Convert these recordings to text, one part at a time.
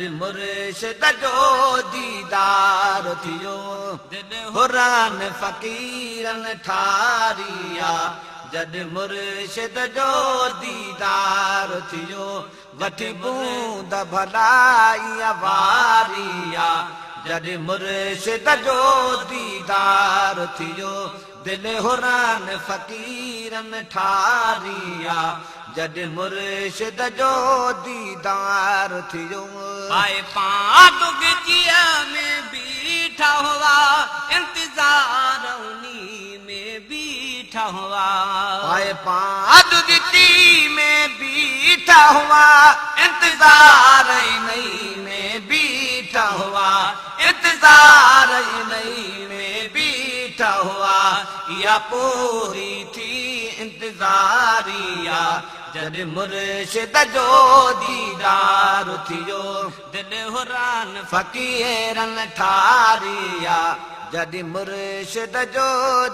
جڏهن مرشد جو ديدار ٿيو. دل حرن فقيرن ٺاري آ، جڏهن مرشد جو ديدار ٿيو. وٺي بوند ڀلائيء واري آ، جڏهن مرشد جو ديدار ٿيو. دل حرن فقيرن ٺاري آ، جڏهن مرشد جو ديدار ٿيو. پائي پاند ڳچيء ۾ بيٺا هئا، انتظار انهي ۾ بيٺا هئا. پائي پاند ڳچي ۾ بيٺا هئا، انتظار انهي ۾ بيٺا هئا، انتظار انهي ۾ بيٺا هئا. اها پوري ٿي انتظاري آ، جڏهن مرشد جو ديدار ٿيو. دل حران فقيرن ٺاري آ، جڏهن مرشد جو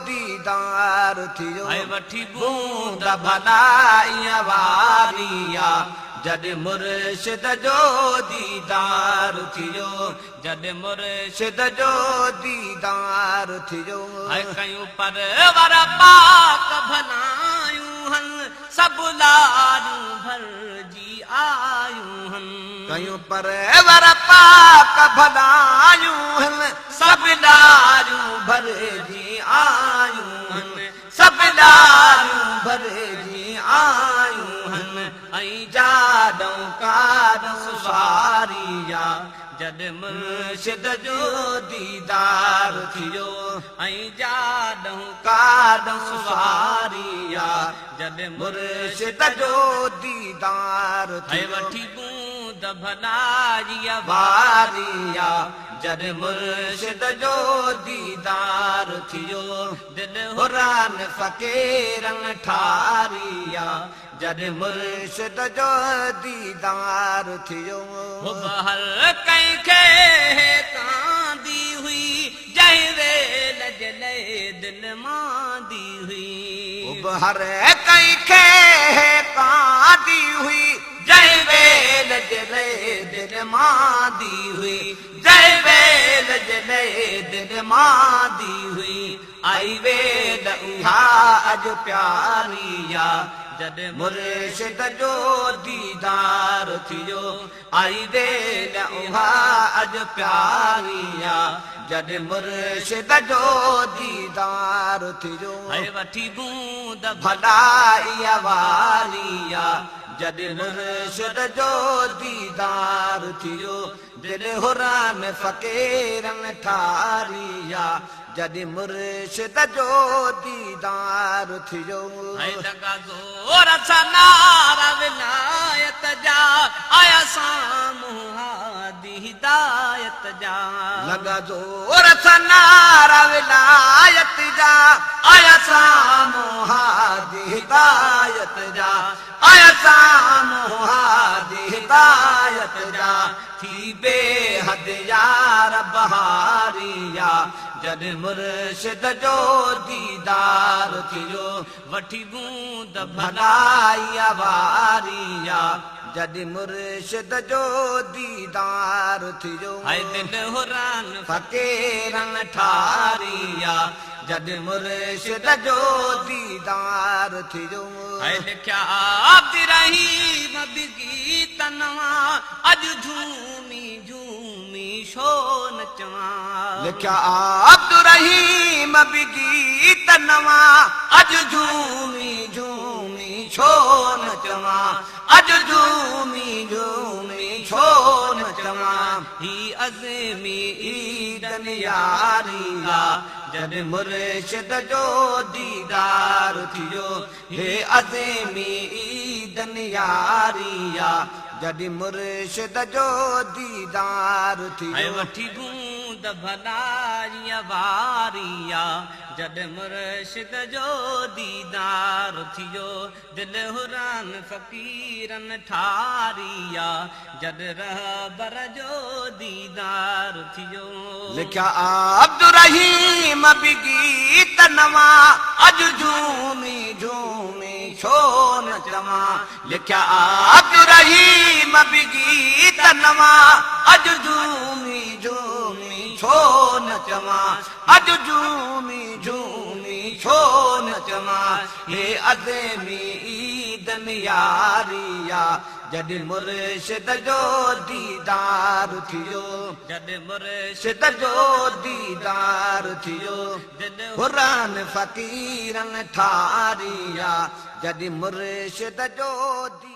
ديدار ٿيو. ۽ وٺي بوند ڀلائيء واري آ، جڏهن مرشد جو ديدار ٿيو. جڏهن مرشد مرشد جو ديدار ٿيو. ۽ ڪيون پر ور پاڪ ڀلايون هن، سڀ لاريون ڀرجي آيون هن. ڪيون پر ور پاڪ ڀلايون هن، سڀ لاريون ڀرجي آيون هن، سڀ لاريون ڀرجي آيون هن. ۽ جاڏئون ڪاڏئون سواري آ، جڏهن مرشد جو ديدار ٿيو. ۽ جاڏئون ڪاڏئون سواري آ، جڏهن مرشد جو ديدار ۽ ٿيو. وٺي بوند ڀلائيء واري آ، جڏهن مرشد جو ديدار ٿيو. دل حرن فقيرن ٺاري آ، جڏهن مرشد جو ديدار ٿيو. حب هر ڪنهن کي ڪاندي هئي، جنهن ويل جلي دل ماندي هئي. حب هر ڪنهن کي ڪاندي هئي، جنهن ويل جلي دل ماندي هئي، جنهن ويل جلي دل ماندي هئي. آئي ويل اها اڄ پياري آ، جڏهن مرشد جو ديدار ٿيو. آئي ويل اها اڄ پياري آ، جڏهن مرشد جو ديدار ٿيو. ۽ وٺي بوند ڀلائيء واري آ، جڏهن مرشد جو ديدار ٿيو. دل حرن فقيرن ٺاري آ، جڏهن مرشد جو ديدار ٿيو. ۽ لڳا زور سان نعرا ولايت جا، آيا سامهون هادي هدايت جا. لڳا زور سان نعرا ولايت جا، آيا سامهون هادي هدايت جا، آيا سامهون هادي هدايت جا. ٿي بيحد يار بهاري آ، جڏهن مرشد جو ديدار ٿيو. وٺي بوند ڀلائيء واري آ، جڏهن مرشد جو ديدار ٿيو. ۽ دل حرن فقيرن ٺاري آ، جڏهن مرشد جو ديدار ٿيو. ۽ لکيا عبدالرحيم به گيت نوان، اڄ جهومي جهومي ڇو نچوان. لکيا عبدالرحيم به گيت نوان، اڄ جهومي جهومي ڇو نچوان، اڄ جهومي جهومي ڇو نچوان. هي عظمي عيدن ياري آ، جڏهن مرشد جو ديدار ٿيو. هي عظيمي عيدن ياري آ، جڏهن مرشد جو ديدار ۽ ٿيو. وٺي بوند ڀلائيء واري آ، جڏهن مرشد جو ديدار ٿيو. دل حرن فقيرن ٺاري آ، جڏهن رهبر جو ديدار ٿيو. لکيا عبدالرحيم به گيت نوان، اڄ جهومي جهومي ڇو نچوان. لکيا عبدالرحيم به گيت نوان، اڄ جهومي جهومي ڇو نه چوان، اڄ جهومي جهومي ڇو نه چوان، هي عظيمي عيد نياري آ، جڏهن مرشد جو ديدار ٿيو، جڏهن مرشد جو ديدار ٿيو، حران فقيرن ٺاري آ، جڏهن مرشد جو.